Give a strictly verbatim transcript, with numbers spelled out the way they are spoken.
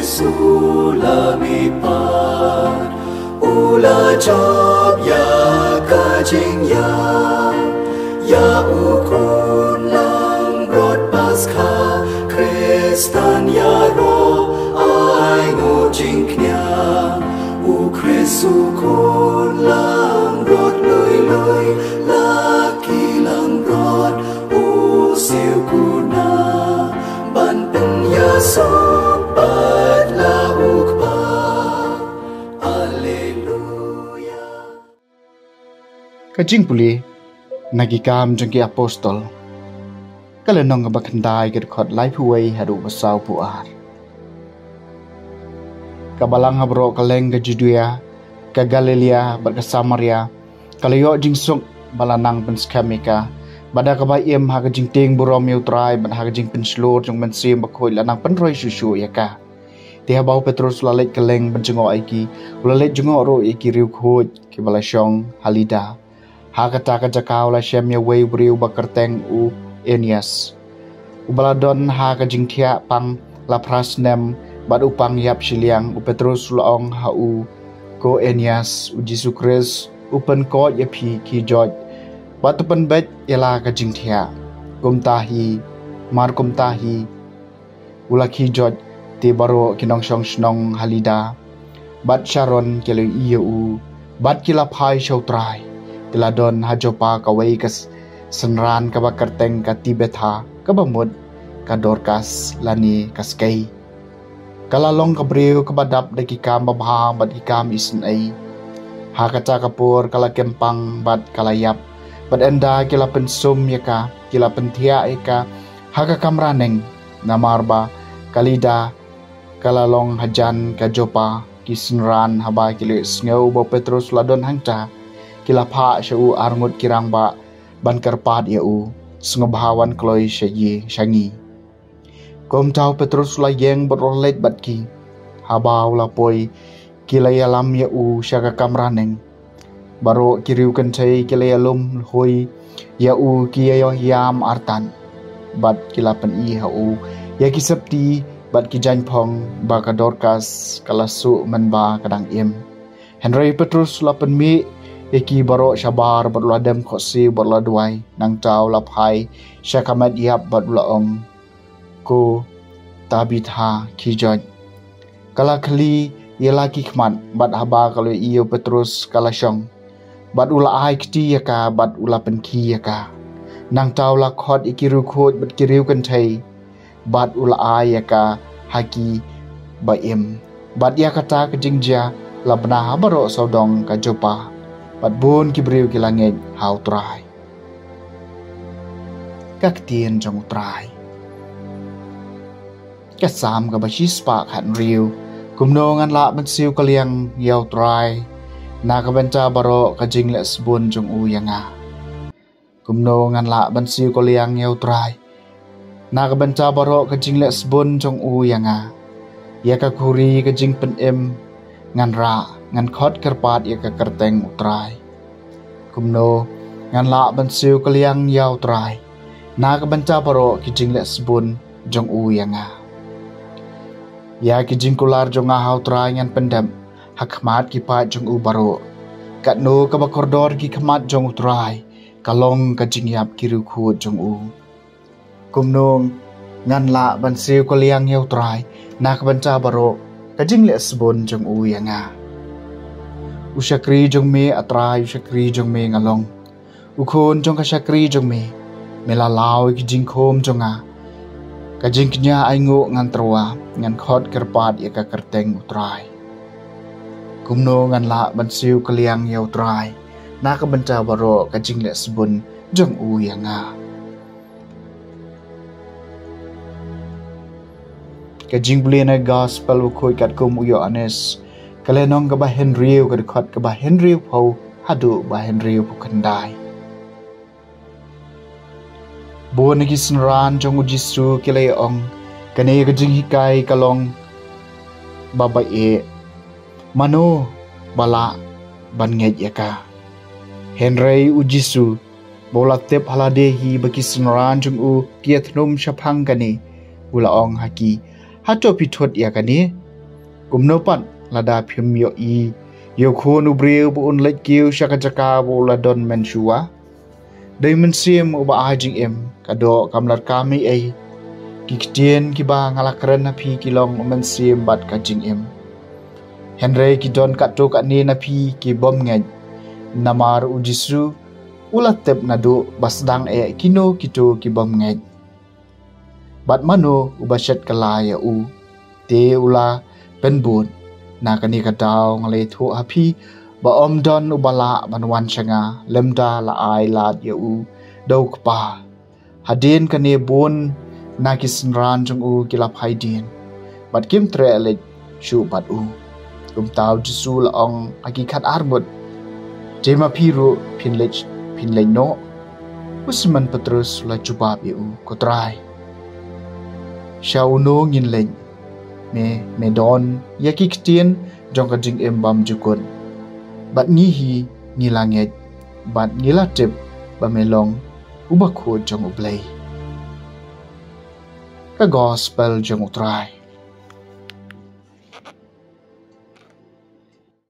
Sula mi pat u la jop ïa ka jingïap ïa u khun langbrot Paskha. Khristan ïaroh ai nguh jingkñia, u Khrist u khun langbrot lui lui, la ki langbrot u siew kuna ban pynïasoh pat la u Kpa. Alleluia. Ka jingpule na Ki Kam jong ki Apostol, ka lynnong kaba khyndai, ka dkhot laiphew wei haduh ba sawphew ar. Ka balang ha baroh ka leng ka Judea, ka Galilia bad ka Samaria, ka la ïoh jingsuk ba la nang pynskhem ïa ka. Bad da kaba im ha ka jingtieng burom ïa U Trai bad ha ka jingpynshlur jong U Mynsiem Bakhuid la nang pynroi shuh shuh ïa ka. Te haba u Petrus u la leit kylleng ban jngoh ïa ki, u la leit jngoh ruh ïa ki riewkhuid kiba la shong ha Lida. Ha kata ka jaka u la shem ïa uwei u briew ba kyrteng u Aeneas, uba la don ha ka jingthiah pang la phra snem bad u pang ïap shiliang. U Petrus u la ong ha u, Ko Aeneas, U Jisu Khrist u pynkoit ïa phi khie joit bad u pynbeit ïa la ka jingthiah. Kumta hi, mar kumta hi, u la khie joit, te baroh ki nongshong shnong ha Lida bad Sharon ki la ïohi ïa u bad ki la phai sha U Trai. Te la don ha Joppa kawei ka s-, synran kaba kyrteng ka Tabitha, kaba mut ka Dorkas lane ka skei. Ka la long ka briew kaba dap da ki kam babha bad ki kam isynei. Ha kata ka por ka la kem pang bad ka la ïap. Bad ynda ki la pynsum ïa ka, ki la pynthiah ïa ka ha ka kamra neng, namar ba ka Lida ka la long hajan ka Joppa. Ki synran, haba ki la sngew ba u Petrus u la don hangta, ki la phah sha u arngut ki rangbah ban kyrpad ïa u, sngewbha wan kloi sha ïing, sha ngi. Kumta u Petrus u la ïeng bad u la leit bad ki. Haba u la poi, ki la ïalam ïa u sha ka kamra neng. Baroh ki riewkynthei ki la ïalum hui ïa u, ki ïa ïoh ïam artat bad ki la pyni ha u ïa ki septi bad ki jaiñphong ba ka Dorkas ka la suh mynba ka dang im. Hynrei u Petrus u la pynmih ïa ki baroh shabar bad u la dem khohsiew bad u la duwai. Nangta u la phai sha ka met ïap bad u la ong, Ko Tabitha, khie joit. Ka la khylli ïa la ki khmat, bad haba ka la ïohi ïa u Petrus ka la shong. Bad u la ai kti ïa ka bad u la pynkhie ïa ka. Nangta u la khot ïa ki riewkhuid bad ki riewkynthei bad u la ai ïa ka ha ki ba im. Bad ïa kata ka jingjia la bna ha baroh sawdong ka Joppa. Bad bun ki briew ki la ngeit ha U Trai. Ka ktien jong U Trai. Ka Salm kaba shispah khathynriew. Kumno ngan lah ban siew kylliang ïa U Trai na ka bynta baroh ka jingleh sbun jong u ïa nga. Kumno ngan lah ban siew kylliang ïa U Trai na ka bynta baroh ka jingleh sbun jong u ïa nga. Ïa ka khuri ka jingpynim ngan rah, ngan khot kyrpad ïa ka kyrteng U Trai. Kumno ngan lah ban siew kylliang ïa U Trai na ka bynta baroh ki jingleh sbun jong u ïa nga. Ïa ki jingkular jong nga ha U Trai ngan pyndep ha khmat ki paid jong u baroh. Katno kaba kordor ki khmat jong U Trai, ka long ka jingïap ki riewkhuid jong u. Kumno ngan lah ban siew kylliang ïa U Trai na ka bynta baroh ka jingleh sbun jong u ïa nga. U shakri jong me, A Trai, u shakri jong me nga long. U khun jong ka shakri jong me, me la law ïa ki jingkhum jong nga. Ka jingkñia ainguh ngan tyrwa, ngan khot kyrpad ïa ka kyrteng U Trai. Kumno ngan lah ban siew kylliang ïa U Trai na ka bynta baroh ka jingleh sbun jong u ïa nga. Ka jingpule na Gospel bakhuid katkum u Ïoannis, ka lynnong kaba hynriew, ka dkhot kaba hynriewphew haduh ba hynriewphew khyndai. Bun na ki synran jong U Jisu ki la ïa ong, kane ka jinghikai ka long ba baieit. Mano ba lah ban ngeit ïa ka? Hynrei U Jisu, ba u la tip ha lade hi ba ki synran jong u ki ïathnum shaphang kane, u la ong ha ki, hato phi thut ïa kane? Kumno pat lada phim ïohi ïa u Khun u briew ba un leit kiew sha ka jaka ba u la don mynshuwa? Dei u Mynsiem uba ai jingim, ka doh kam lad kam ei ei. Ki ktien kiba nga la kren ha phi ki long u Mynsiem bad ka jingim. Hynrei ki don katto katne na phi ki bym ngeit. Namar u Jisu u la tip naduh ba sdang eh kino kito ki bym ngeit. Bad mano uba shet kylla ïa u? Te u la pynbud, na kane ka daw nga la ïathuh ha phi ba ym don uba lah ban wan sha nga lymda la ai lad ïa u da u Kpa. Hadien kane bun na ki synran jong u ki la phai dien, bad kim treh leit shuh bad u. Kumta u Jisu la ong ha ki khatar ngut, te ma phi ruh phin leit, phin leit noh? U Simon Petrus u la jubab ïa u, ko Trai, sha uno ngin leit? Me, me don ïa ki ktien jong ka jingim bymjukut. Bad ngi hi ngi la ngeit bad ngi la tip ba me long u Bakhuid jong U Blei. Ka Gospel jong U Trai.